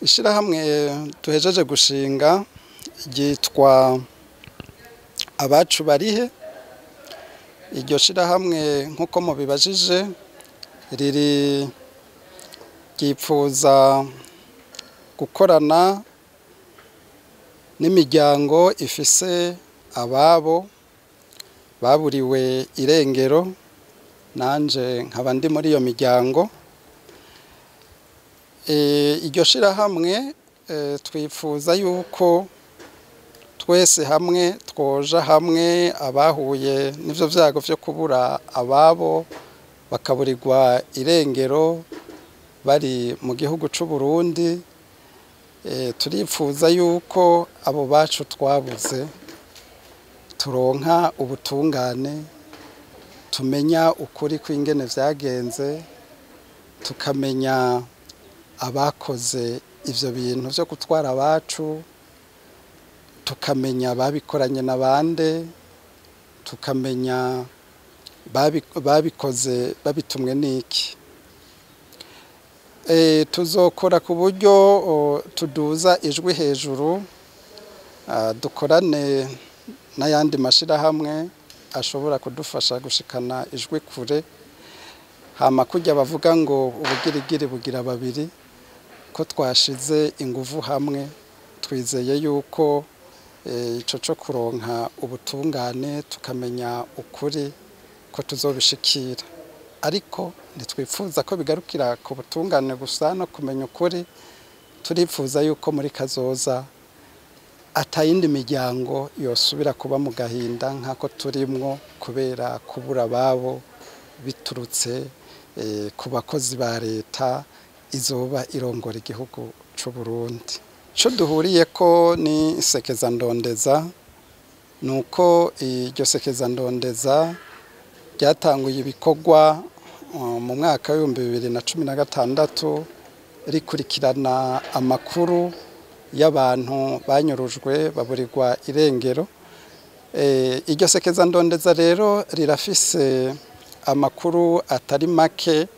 Ishirahamwe duhejeje gushinga ryitwa Abacu Barihe. Iryo shirahamwe, nk'uko mubibajije, riri ryipfuza gukorana n'imiryango ifise ababo baburiwe irengero, nanje nkaba ndi muri iyo miryango. Iryo shirahamwe twifuza yuko twese hamwe twoja hamwe, abahuye n'ivyo vyago vyo kubura ababo bakaburirwa irengero bari mu gihugu c'u Burundi. Turifuza yuko abo bacu twabuze turonka ubutungane, tumenya ukuri kw'ingene vyagenze, tukamenya abakoze ivyo bintu vyo gutwara abacu, tukamenya babikoranye n'abande, tukamenya babikoze babitumwe n'iki. Tuzokora ku buryo tuduza ijwi hejuru, dukorane n'ayandi mashirahamwe ashobora kudufasha gushikana ijwi kure. Hama kurya bavuga ngo ubugirigiri bugira babiri, ko twashize inguvu hamwe, twizeye yuko ico co kuronka ubutungane tukamenya ukuri ko tuzobishikira. Ariko ntitwifuza ko bigarukira ku butungane gusa no kumenya ukuri, turifuza yuko muri kazoza atayindi miryango yosubira kuba mu gahinda nk'ako turimwo kubera kubura ababo biturutse ku bakozi ba leta izoba irongora igihugu c'u Burundi. Ico duhuriyeko ni sekeza ndondeza, nuko iryo sekeza ndondeza ryatanguye ibikorwa mu mwaka w'2016, rikurikirana amakuru y'abantu banyurujwe baburirwa irengero. Iryo sekeza ndondeza rero rirafise amakuru atari make,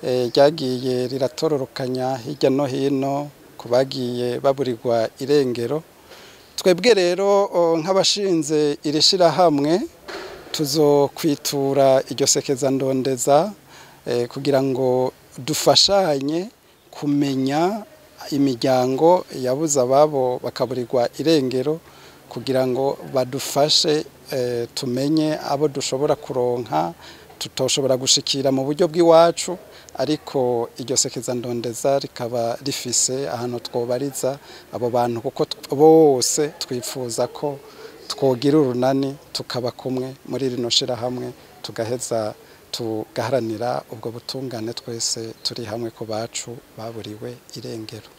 ryagiye riratororokanya hirya no hino ku bagiye baburirwa irengero. Twebwe rero nk'abashinze iri shirahamwe tuzokwitura iryo sekeza ndondeza kugira ngo dufashanye kumenya imiryango yabuze ababo bakaburirwa irengero, kugira ngo badufashe tumenye abo dushobora kuronka tutoshobora gushikira mu buryo bw'iwacu, ariko iryo sekeza ndondeza rikaba rifise ahantu twobariza abo bantu, kuko bose twifuza ko twogira urunani tukaba kumwe muri rino shirahamwe, tugaheza tugaharanira ubwo butungane twese turi hamwe ku bacu baburiwe irengero.